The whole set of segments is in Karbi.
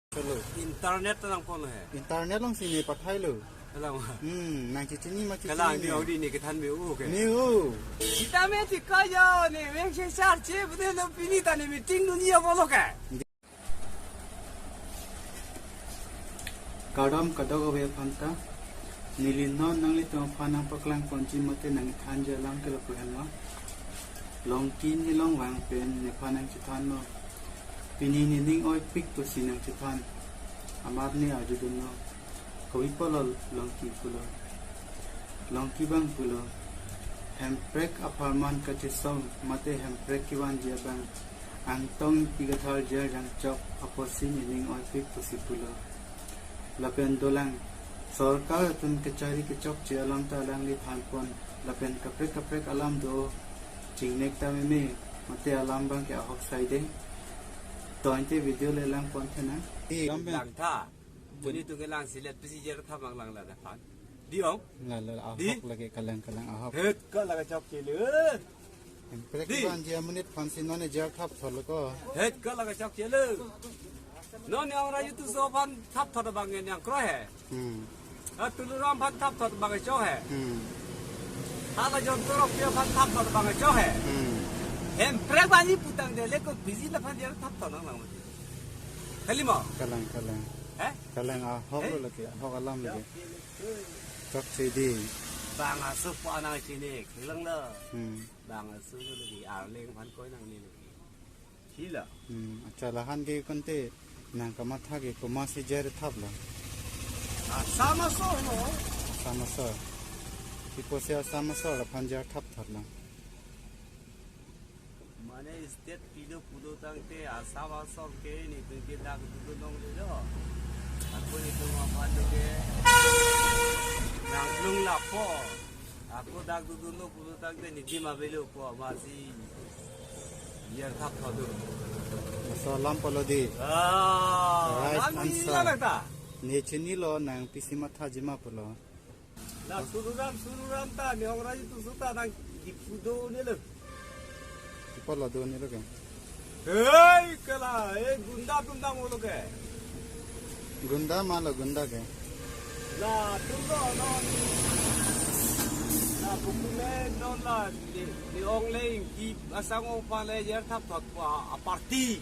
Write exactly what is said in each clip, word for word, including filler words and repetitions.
Chalo. Internet ta nangpon he. Internet alongsi ne pathailo. Kalang. Hmm, nang chechini ma chechini. Kalang, ne. Di odi ne kethan me u ke. Ne u. Sita me ti kaya ne, meng se sar che, bude lo pini ta ne meeting dun ya bolo ke. Kardom kadokave aphanta. Neli non nanglitum aphan nangpaklang ponji mate nangthanji alam ke lapu henlo. Longki nelong vang pen nephan nangchethanlo. Pini nening oipik pusi nangchethan. Amat ne arjudunlo. Kopi pulo Longki pulo. Longki abang pulo. Hemprek apharman kachesong mate Hemprek kevanji abang Angtong Ingti Kathar jail jangchok apotsi nening oipik pusi pulo. Lapen dolang sorkar atum kachari kechokche alam ta alangli thanpon. Lapen kaprek kaprek alam do, chingnek ta meme, mate alam abang ke ahok saide. To ante video le langpon thenang. Di. Langtha. Tuni tung kelang silet pisi jail thap abang lang la dapat. Di ong. Lalo. Di. Ahok lagi, kalang kalang ahok. Het ko la kachokche le. Hemprek di. Vanji amonit aphansi non jail thapthorlo ko. Het ko la kachokche le. Non ne ong Raju Tisso aphan thapthor abang ne nangkroi he. Hmm. A Tuliram aphan thapthor abang chok he. Hmm. Hala John Torokpi aphan thapthor abang chok he. Hmm. Hemprek vanji pu tangte le ko pisi laphan jail thapthor nang lang mati. Kali ma? Kalang, kalang. He? Kalang ahok. He? Lo lagi, ahok alam lagi. Chokche di. Bang aso pa nangchini, kelanglo. Hmm. Bang aso lo lagi, Arleng aphan koi nangne lagi. Hila. Hmm, accha, lahan ke konte nang kamatha ke komatsi jail thaplo? Assam asor lo. Assam asor. Ipo se Assam asor laphan jail thapthorlo? Mane state pilo pulo tangte Assam asor ke netum ke dak dudun longlelo. Ako netum aphan ke nangklung lapo. Ako dak dudunlo pulo tangte netum avelo ko amatsi jail thapthor do. Laso alam pulo di. Ah, right answer. Nang ni lang ta. Ne chinilo nang pisi mathaji ma pulo. La Tuliram, Tuliram ta, ne ong Raju Tisso ta nang kipu do nelo. Kipu lo do nelo ke? Hei, kala, eh, gunda gunda molo ke. Gunda ma lo gunda ke? La Tuliram non. La buku le non la, ne, ne ong le Ingti asang ong pale jail thapthor pa a party.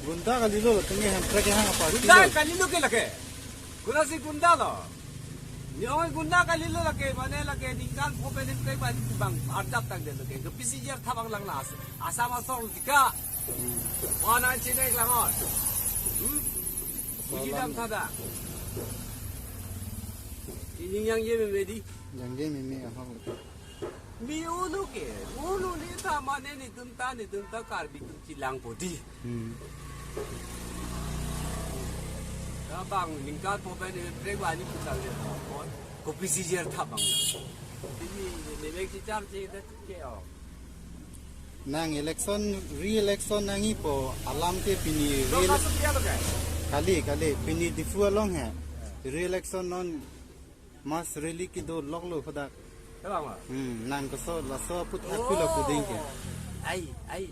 Gunda kalilo lo, tumi Hemprek kehang aparty lo. Gunda kalilo ke lake. Gunda si gunda lo. Ne ong gunda kalilo lake, mane lake ningkan pho pen Hemprek vanji abang arjap tangdet lake. Ke pisi jail thap abang lang la. Assam asor lo tika. Hmm. Wana chinek lang on. Hmm? Buji dam thada. Ining yangje meme di. Yangje meme ahok. Mi ulu ke, ulu ni ta mane netum ta, netum ta Karbi atum chelang po di. Hmm. Abang ningkan pho pen Hemprek vanji pu tangte, kopisi jail thap abang. Pini ne mek si charche det ke o. Nang election, re-election nangjipo alam ke pini. Lo re-ele-, kaso dia lo ke? Kali, kali, pini Diphu along he. Re-election non mass rally kedo lok lo hadak. Kalang ma? Hmm, nang koso laso aput, oh, apilo puding ke. Ai, ai.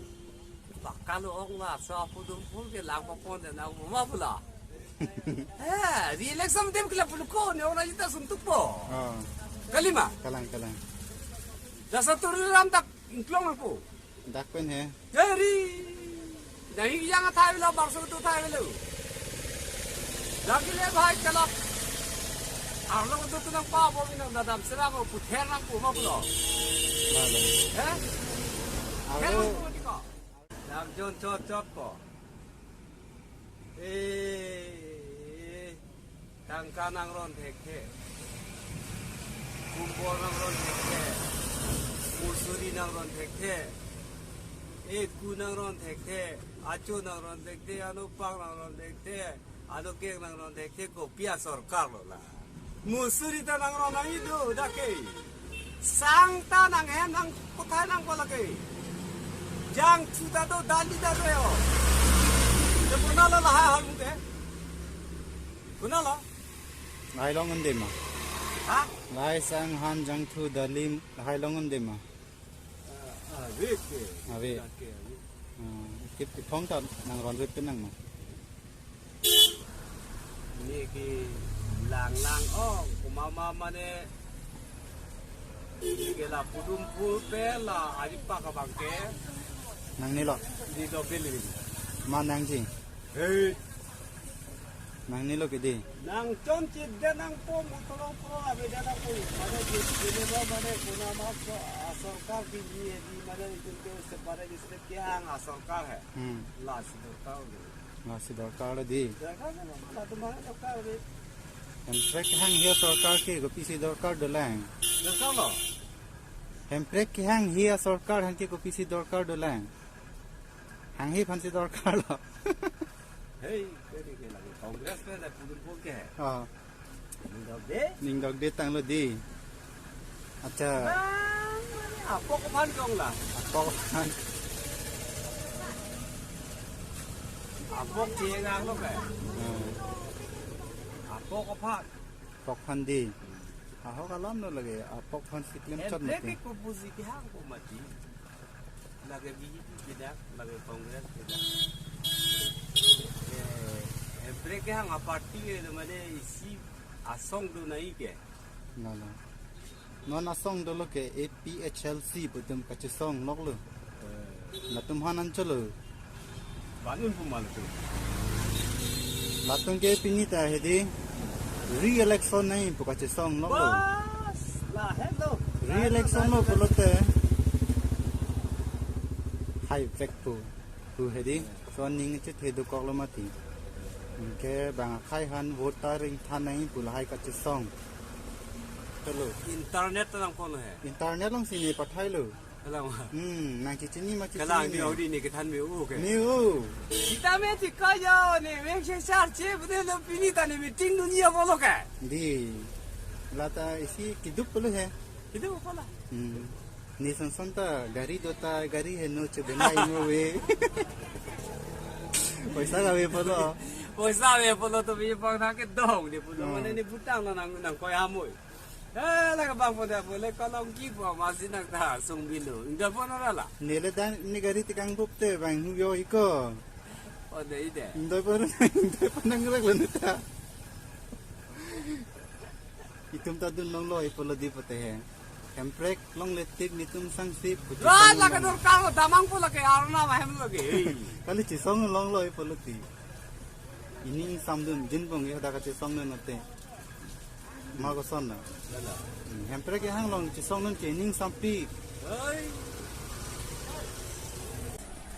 Pakalo ong laso apudum pul ke lang papon dan aku ma pula. Eh, re-election adim ke lapu lo ko, ne ong Raju ta suntuk po. Ah. Kali ma? Kalang, kalang. Laso Tuliram dak ingklong po. Dak pen he. Jari. Dai yang athai lo, bangso tu thai lo. Lagi le bhai kalak. Arlo tu tu nangpa bo, minang dadam serang o, puther nangpo ma pulo. Lalu. He? Arlo. Ther nangpo di ko. Dak jon chot chot po. Eh, tangka nangron thekthe. Kumbor nangron thekthe. Musuri nangron thekthe. Eku nangron thekthe. Acho nangron thekthe. Anupang nangron thekthe. Anukeng nangron thekthe. Kopi asorkar lo la. Musuri ta nangron nangji do dak ke. Sang ta nanghem nang kothai nangpo lake. Jangthu ta do, dali ta do yo. Te konat lo lahai ahormu ke? Konat lo? Lahai long un-e ma? Ha? Lahai sang han jangthu dali lahai long un-e ma? Ah, ah, ave ke. Ave. Dak ke, ave. Ah, kip kithong ta nangron ave pen nang ma? Niki lang lang ong, kumama mane, niki la Pudum Phul pen la Ajipak abang ke. Nangnilo. Di dobel ini. Ma nangji. Hei. Nangnilo kidi. Nang chon chit de nang po mutolong pro abi de nang po. Mane di sini ba mane kuna ma so, ah, sorkar di ni di mane itum ke se pare di sini kehang, ah, sorkar hai. Hmm. Lasi dorkar di. Lasi dorkar di. Dorkar na ma latum ma dorkar di. Hemprek kehanghe asorkar ke kopisi dorkar dolang. Dorkar lo. Hemprek kehanghe asorkar aphan ke kopisi dorkar dolang. Hanghe aphansi dorkar lo. Hei, kedi ke lagi Congress ke ada Pudum Phul ke. Oh. Ningdok de. Ningdok de tanglo di. Acha. Bang, apok aphan kong la. Apok aphan. Apok chengang lo ke. Hmm. Apok aphan. Apok aphan di. Ahok alam lo lagi. Apok aphan si klem chot mati. Hemprek ke kopusi kehang ko mati. Lake B J P pindak, lake Congress pindak. Eh, Hemprek kehang aparty ke mane isi asong do nai ke. Nala. Non asong dolo ke A P H L C pu atum kachesong noklo. Eh. Latum aphan anchotlo. Banun pu ma latum. Latum ke pini ta hedi re-election nai pu kachesong noklo. Bas, lahenlo. Re-election lo pulote. Haivek pu. Pu hedi. So ning chethe dokoklo mati. Anke bang akhai aphan vote ta ringthan nai pu lahai kachesong. Tolo. Internet ta nang kono he. Internet alongsi ne pathailo. Kalang. Hmm, nang chichini ma chichini. Kalang di ne. Audi ne kethan me-o ke. Me-o. Sita me ti kaya ne, me se sar che, bude lo pini ta ne meeting dunia bolo ke. Di. Lata isi kiduk pulo he. Kiduk pulo. Hmm. Ne son son ta gari do ta, gari heno chebonai mo ve. Poisa gave pulo. Poisa ave pulo to bi pang thang ke dong di pulo. Hmm. Mane ne butang na nang nang koi hamoi. Eh, la kabang po da po le kolong ki po masi nang ta sung bilo. Inda po nora la. Nele dan ne gari tikang bup te bang hu yo iko. O de ide. Inda po inda po nang rek lo ne ta. Itum ta dun longlo ipo lo di pote he. Hemprek longle tik netum sangsi puji. Ra tang la ka long. Dorkar lo damang po la ke arna ma hem lo ke. Kali chesong longlo ipo lo ti. Ining samdun jinpong ke hadak kachesong nang ate. Ma koson na. Lala. Hmm, Hemprek kehang along chesong nang ke ining sampik. Oi.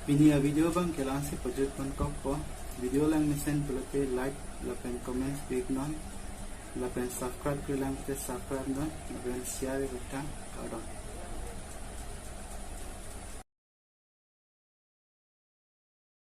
Pini a-video abang ke la-ansi pajut pon kokpo. Video lang mesen pulote like lapen comments pik non. Lapen subscribe ke lang te subscribe non. Lapen share ke tha. Kardom.